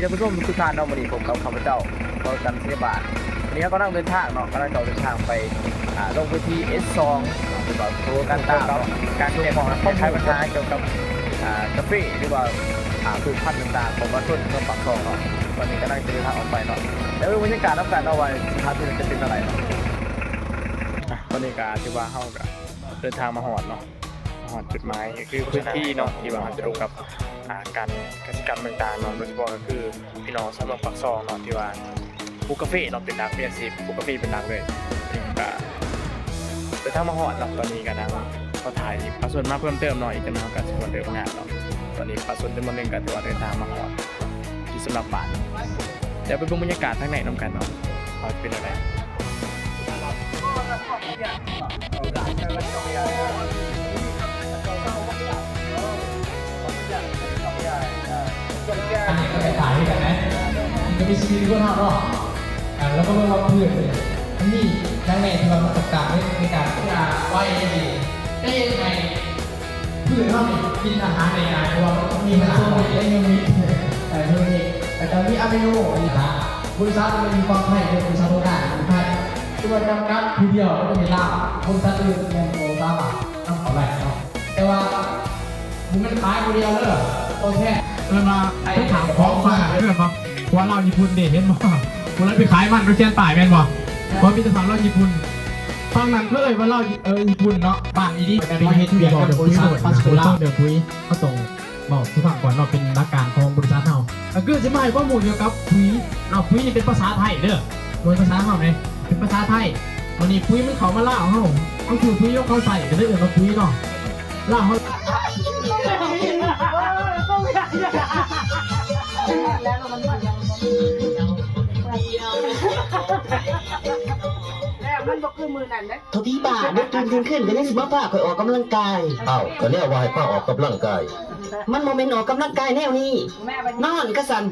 ທ່ານຜູ້ຊົມທຸກໆທ່ານເນາະ, ມື້ນີ້ພົບກັບຂ້າພະເຈົ້າ ກໍກັນ ໄຊຍະບາດ. ວັນນີ້ເຮົາກຳລັງເດີນທາງເນາະ, ກຳລັງຈະເດີນທາງໄປ ອ່າ ລົງພື້ນທີ່ ເອສສອງ ຫຼືວ່າໂທລະກັນຕາເນາະ, ການເກັບຂອງ ຂາຍບັນຫາກ່ຽວກັບ ອ່າ ກາເຟ ຫຼືວ່າ ອ່າ ພືດພັນຕ່າງໆຂອງປະຊາຊົນເມືອງປາກຊ່ອງເນາະ. ຕອນນີ້ກຳລັງຈະເດີນທາງອອກໄປເນາະ, ແລ້ວເບິ່ງບັນຍາກາດນຳກັນເນາະ ວ່າສະພາບທີ່ນັ້ນຈະເປັນແນວໃດເນາະ. ອ່ະ ຕອນນີ້ກໍຖືວ່າເຮົາກໍເດີນທາງມາຮອດເນາະ, ມາຮອດຈຸດໝາຍ ກໍຄືພື້ນທີ່ເນາະ ທີ່ວ່າເຮົາຈະລົງກັບ ອ່າ ການກະສິກຳຕ່າງໆເນາະ, ໂດຍສະເພາະກໍຄື ພີ່ນ້ອງຊາວເມືອງປາກຊ່ອງເນາະ ທີ່ວ່າປູກກາເຟເນາະເປັນຫຼັກ, ມີອາຊີບປູກກາເຟເປັນຫຼັກເລີຍ. ກະເດີນທາງມາຮອດເນາະ, ຕອນນີ້ກະນັ່ງລໍຖ້າອີກປະຊາຊົນມາເພີ່ມເຕີມເນາະ, ອີກຈັກໜ່ອຍເຮົາກະຊິຮອດເລີກງານເນາະ. ຕອນນີ້ປະຊາຊົນຈຳນວນໜຶ່ງກະຖືວ່າເດີນທາງມາຮອດທີ່ສຳນັກບ້ານ. ດຽວໄປເບິ່ງບັນຍາກາດທາງໃນນຳກັນເນາະ ວ່າເປັນແນວໃດ. ອັນນີ້ກໍໄປຂາຍຄືກັນນະ, ມັນກໍມີຊີວິດຄົນເຮົາເນາະ. ອ່າ ແລ້ວກໍເບິ່ງວ່າພືດນີ້ ມັນມີຫຍັງແດ່ທີ່ວ່າມັນຕົກຕ່າງໃນ ໃນການ ອ່າ ໄວ້ຈັ່ງຊີ້ ໄດ້ເຮັດໃຫ້ພືດເຮົານີ້ກິນອາຫານໄດ້ງ່າຍ ເພາະວ່າມັນມີພະລັງ ມີໂຊນ ແລະ ມີ ເອີ ມີ ແລ້ວກໍມີອາມິໂນ ນີ້ລະ. ບໍລິສັດມັນມີຄວາມໄທເດີ ບໍລິສັດໂຮງງານຢູ່ໄທ ຄືວ່າຈຳກັດຜູ້ດຽວໃນປະເທດລາວ, ບໍລິສັດອື່ນແມ່ນບໍ່ສາມາດນຳເຂົ້າໄດ້ເນາະ. ແຕ່ວ່າບໍ່ແມ່ນຂາຍຜູ້ດຽວເດີ ໂຕແທນ ເອີ້ນວ່າໄທ ໄປຖາມຂອງຝາກ ເອີ້ນວ່າຜົວລາວຍີ່ປຸ່ນເດ້ ເຫັນບໍ່? ຜູ້ລາວໄປຂາຍມັນຢູ່ແຄນໃຕ້ແມ່ນບໍ່? ບໍ່ມີແຕ່ສາວລາວຍີ່ປຸ່ນ. ຝັ່ງນັ້ນເຂົາເອີ້ນວ່າລາວ ເອີ ຍີ່ປຸ່ນເນາະ, ບ້ານອີ່ຫຼີ. ໄປເຮັດວຽກກັບບໍລິສັດ Pascola ເລື່ອງປຸ໋ຍ ເຮົາຕ້ອງ ເວົ້າສູ່ຟັງກ່ອນເນາະ, ເປັນຫຼັກການຂອງບໍລິສັດເຮົາ ກໍຄືຊິມາໃຫ້ຄວາມຮູ້ກ່ຽວກັບປຸ໋ຍເນາະ. ປຸ໋ຍນີ້ເປັນພາສາໄທເດີ, ບໍ່ແມ່ນພາສາເຮົາເດ້, ເປັນພາສາໄທ. ບາດນີ້ປຸ໋ຍມັນເຂົ້າມາລາວເຮົາ, ເຮົາຊື້ປຸ໋ຍນຳເຂົາໃຊ້ ກໍເລີຍເອີ້ນວ່າປຸ໋ຍເນາະ. ລາວເຮົາ ແລ້ວມັນບໍ່ຄືມື້ນັ້ນເດ້. ເທົ່າທີ່ບ້າ ບໍ່ຕື່ນທ່ຽງຄືນກໍຍັງຊິມາພາຂ້ອຍອອກກຳລັງກາຍ. ອ້າວ ກໍແນວວ່າໃຫ້ພາອອກກຳລັງກາຍ. ມັນບໍ່ແມ່ນອອກກຳລັງກາຍແນວນີ້. ນອນກະຊັ້ນ.